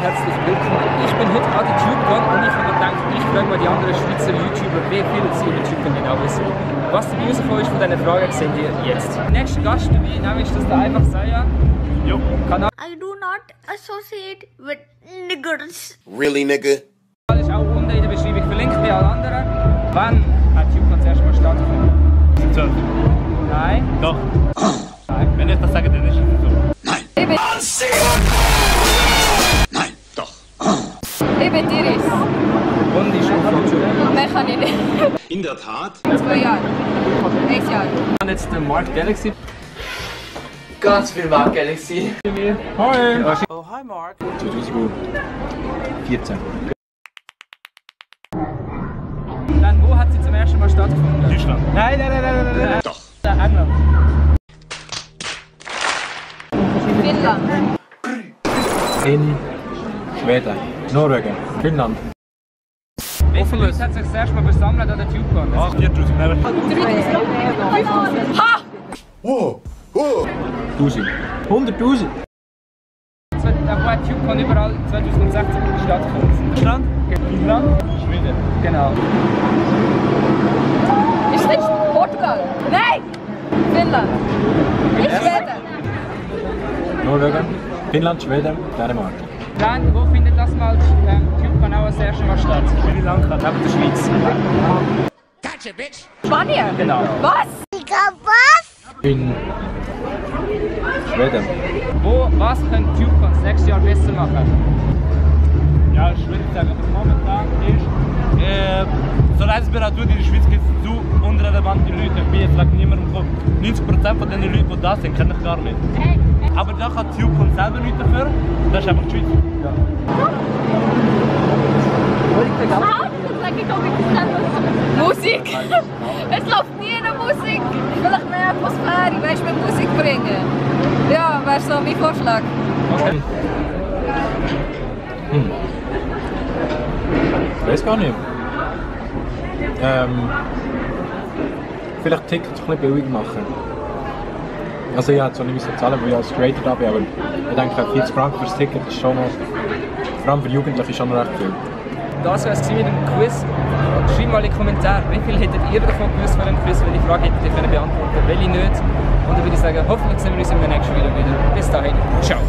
herzlich willkommen. Ich bin heute an der TubeCon und ich habe gedacht, ich frage mal die anderen Schweizer YouTuber, wie viel sie über TubeCon genau wissen. Was die rausgekommen ist von diesen Fragen, sehen wir jetzt. Der nächste Gast dabei, nämlich das da einfach Saya. Jo. I do not associate with niggers. Really, nigga? Das ist auch unten in der Beschreibung verlinkt bei allen anderen. Wann hat TubeCon das erste Mal stattgefunden? 12. Nein. Doch. Nein. Wenn ich das sage, dann ist es so. Nein. Nein, doch. Ich bin Iris. Und die Schulschule. Mehr kann ich nicht. In der Tat. 2 Jahre. 1 Jahr. Und jetzt der Mark Galaxy. Ganz viel Mark Galaxy. Hi. Oh, hi Mark. 2014. Dann, wo hat sie zum ersten Mal stattgefunden? Deutschland. Nein. Doch. England. Finnland. In Schweden. Norwegen. Finnland. Wie viele Leute hat sich das erste Mal versammelt an der TubeCon? 4000. Ha! Wow. Oh. 1000. 100.000. Wo hat TubeCon überall 2016 stattgefunden? Deutschland. Finnland? Schweden. Genau. Ist nicht Portugal? Nein! Finnland. Nicht Schweden. Norwegen. Finnland, Schweden, Dänemark. Dann, wo findet das mal TubeCon auch das erste Mal statt? Sri Lanka, neben der Schweiz. Spanien? Genau. Was? In Schweden. Was könnte TubeCon das nächste Jahr besser machen? Ja, schwierig zu sagen, aber momentan ist so Reiseberatur in der Schweiz gibt es zu unrelevante Leute. Ich bin jetzt niemandem gekommen. 90% von den Leuten, die da sind, kenne ich gar nicht. Aber da kann TubeCon selber nichts dafür. Das ist einfach die Schweiz. Ja. Musik! Es läuft nie eine Musik! Vielleicht mehr Atmosphäre, weißt du, mit Musik bringen. Ja, wäre so mein Vorschlag. Okay. Ich weiß gar nicht. Vielleicht Tickets ein bisschen billiger machen. Also ich hätte so nicht zahlen, weil ich als Creator da bin, aber ich denke 40 Franken fürs Ticket ist schon noch, vor allem für Jugendliche, schon noch recht viel. Das war es mit dem Quiz. Schreibt mal in die Kommentare, wie viel hättet ihr davon gewusst von dem Quiz, welche Frage hättet ihr können beantworten, welche nicht. Und dann würde ich sagen, hoffentlich sehen wir uns im nächsten Video wieder. Bis dahin, ciao!